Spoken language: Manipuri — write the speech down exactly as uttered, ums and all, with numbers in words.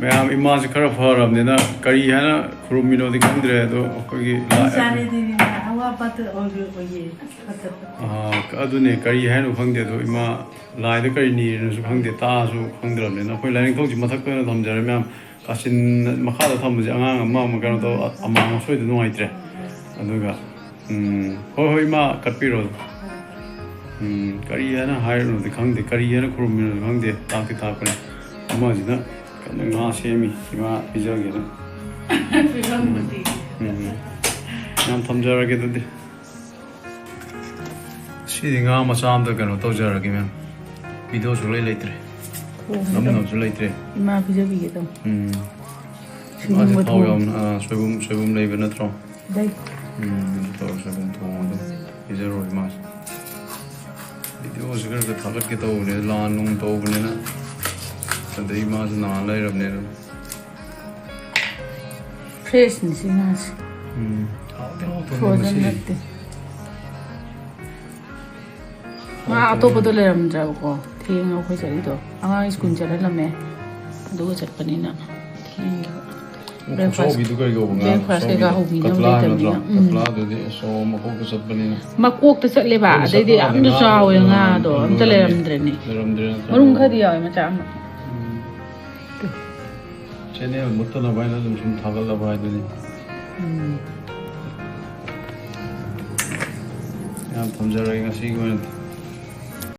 ꯃꯌꯥꯝ, ꯏꯃꯥꯁꯦ ꯈꯔ ꯐꯔꯕꯅꯤꯅ ꯀꯔꯤ ꯍꯥꯏꯅ ꯈꯨꯔꯨꯝꯃꯤꯅꯣꯗꯤ ꯈꯪꯗ꯭ꯔꯦ, ꯑꯗꯣ ꯑꯩꯈꯣꯏꯒꯤ ꯂꯥꯏ-, ꯑꯋꯥꯕꯗ ꯑꯣꯏꯔꯣꯏꯌꯦ꯫ ꯑꯥ, ꯑꯗꯨꯅꯦ, ꯀꯔꯤ ꯍꯥꯏꯅꯣ ꯈꯪꯗꯦ꯫ ꯑꯗꯣ ꯏꯃꯥ ꯂꯥꯏꯗ ꯀꯔꯤ ꯅꯤꯔꯤꯅꯣꯁꯨ ꯈꯪꯗꯦ, ꯇꯥꯛꯑꯁꯨ ꯈꯪꯗ꯭ꯔꯕꯅꯤꯅ ꯑꯩꯈꯣꯏ ꯂꯥꯏꯅꯤꯡꯊꯧꯁꯤ ꯃꯊꯛꯇ ꯑꯣꯏꯅ ꯊꯝꯖꯔꯦ ꯃꯌꯥꯝ꯫ ꯀꯥꯆꯤꯟ ꯃꯈꯥꯗ ꯊꯝꯕꯁꯦ ꯑꯉꯥꯡ ꯑꯃ ꯑꯃ ꯀꯩꯅꯣ ꯇꯧ, ꯑꯃꯥꯡ ꯑꯁꯣꯏꯗ ꯅꯨꯡꯉꯥꯏꯇ꯭ꯔꯦ꯫ ꯑꯗꯨꯒ, ꯎꯝ, ꯍꯣꯏ, ꯍꯣꯏ, ꯏꯃꯥ ꯀꯠꯄꯤꯔꯣ꯫ ꯎꯝ, ꯀꯔꯤ ꯍꯥꯏꯅ ꯍꯥꯏꯔꯤꯅꯣꯗꯤ ꯈꯪꯗꯦ, ꯀꯔꯤ ꯍꯥꯏꯅ ꯈꯨꯔꯨꯝꯃꯤꯅꯣꯗꯤ ꯈꯪꯗꯦ, ꯇꯥꯛꯇꯤ ꯇꯥꯛꯄꯅꯦ꯫ ꯑꯃꯁꯤꯅ ꯀꯟꯅ ꯉꯥ ꯁꯦꯝꯃꯤ, ꯏꯃꯥ ꯄꯤꯖꯒꯦꯅ꯫ ꯎꯝ, ꯎꯝ꯫ ꯌꯥꯝ ꯊꯝꯖꯔꯒꯦ ꯑꯗꯨꯗꯤ꯫ ꯁꯤꯗꯤ ꯉꯥ ꯃꯆꯥ ꯑꯝꯇ ꯀꯩꯅꯣ ꯇꯧꯖꯔꯒꯦ, ꯃꯦꯝ꯫ ꯚꯤꯗꯤꯑꯣ ꯁꯨꯡꯂꯩ ꯂꯩꯇ꯭ꯔꯦ꯫ ꯊꯣꯡꯒꯦ ꯇꯧ-, ꯅꯝꯅꯕꯁꯨ ꯂꯩꯇ꯭ꯔꯦ꯫ ꯏꯃꯥ ꯄꯤꯖꯕꯤꯒꯦ ꯇꯧ꯫ ꯎꯝ꯫ ꯁꯣꯏꯕꯨꯝꯒ ꯃꯥꯁꯦ ꯊꯥꯎ ꯊꯣꯡ-, ꯌꯥꯝꯅ, ꯑꯥ, ꯁꯣꯏꯕꯨꯝ, ꯁꯣꯏꯕꯨꯝ ꯂꯩꯕ ꯅꯠꯇ꯭ꯔꯣ? ꯂꯩ꯫ ꯎꯝ, ꯑꯗꯨ ꯇꯧꯔ ꯁꯣꯏꯕꯨꯝ ꯊꯣꯡꯉ ꯑꯗꯨꯝ ꯄꯤꯖꯔꯣꯏ ꯃꯥꯁꯦ꯫ ꯚꯤꯗꯤꯑꯣꯁꯦ ꯈꯔ ꯈꯔ ꯊꯥꯒꯠꯀꯦ ꯇꯧꯕꯅꯦ, ꯂꯥꯟ ꯅꯨꯡ ꯇꯧꯕꯅꯤꯅ꯫ ꯑꯗꯩ ꯃꯥꯁꯨ ꯅꯥ ꯂꯩꯔꯕꯅꯦ ꯑꯗꯨꯝ꯫ ꯐ꯭ꯔꯦꯁꯅꯤ ꯁꯤ ꯉꯥꯁꯦ꯫ ꯎꯝ꯫ ꯍꯥꯎꯗꯤ ꯍꯥꯎꯇꯕꯅꯦ ꯐ꯭ꯔꯣꯖꯟ ꯃꯁꯤ꯫ ꯅꯠꯇꯦ꯫ ꯉꯥ ꯑꯇꯣꯞꯄꯗꯣ ꯂꯩꯔꯝꯗ꯭ꯔꯕꯀꯣ꯫ ꯊꯦꯡꯉꯦ ꯑꯩꯈꯣꯏ ꯆꯠꯂꯤꯗꯣ꯫ ꯑꯉꯥꯡ ꯁ꯭ꯀꯨꯜ ꯆꯠꯍꯜꯂꯝꯃꯦ꯫ ꯑꯗꯨꯒ ꯆꯠꯄꯅꯤꯅ ꯊꯦꯡꯉꯦꯕ꯫ ꯑꯣ, ꯕ꯭ꯔꯦꯛꯐꯥꯁ, ꯈꯨꯆꯥꯎꯕꯤꯗꯨ ꯀꯔꯤ ꯀꯧꯕ ꯉꯥ? ꯕ꯭ꯔꯦꯛꯐꯥꯁ ꯀꯩꯀꯥ ꯈꯨꯆꯥꯎꯕꯤꯗꯣ? ꯍꯧꯕꯤꯅꯕ ꯀꯇꯂꯥ ꯍꯥꯏꯕ ꯅꯠꯇ꯭ꯔꯣ? ꯂꯩꯇꯕꯅꯤꯅ꯫ ꯎꯝ꯫ ꯀꯇꯂꯥꯗꯨꯗꯤ ꯑꯁ, ꯑꯣ, ꯃꯀꯣꯛꯇ ꯆꯠꯄꯅꯤꯅ꯫ ꯃꯀꯣꯛꯇ ꯆꯠꯂꯦꯕ, ꯑꯩꯈꯣꯏꯅ ꯑꯗꯩꯗꯤ ꯆꯠꯄ ꯀꯥꯟꯗ ꯌꯥꯝꯁꯨ ꯉꯥ ꯆꯥꯎꯋꯦ ꯂꯣꯏ-, ꯉꯥꯗꯣ, ꯑꯝꯇ ꯂꯣꯏꯔꯝꯃꯦ꯫ ꯂꯩꯔꯝꯗ꯭ꯔꯦꯅꯦ꯫ ꯂꯩꯔꯝꯗ꯭ꯔꯦ ꯅꯠꯇ꯭ꯔꯣ? ꯃꯔꯨꯝ ꯈꯔꯗꯤ ꯌꯥꯎꯋꯦ, ꯃꯆꯥ ꯑꯃ꯫ ꯎꯝ꯫ ꯆꯦꯅꯦꯜ ꯃꯨꯠꯇꯅꯕ ꯍꯥꯏꯅ ꯑꯗꯨꯝ ꯁꯨꯝ ꯊꯥꯒꯠꯂꯕ ꯍꯥꯏꯗꯨꯅꯤ꯫ ꯎꯝ꯫ ꯌꯥꯝ ꯊꯝꯖꯔꯒꯦ ꯉꯁꯤꯒꯤ ꯑꯣꯏꯅꯗꯤ꯫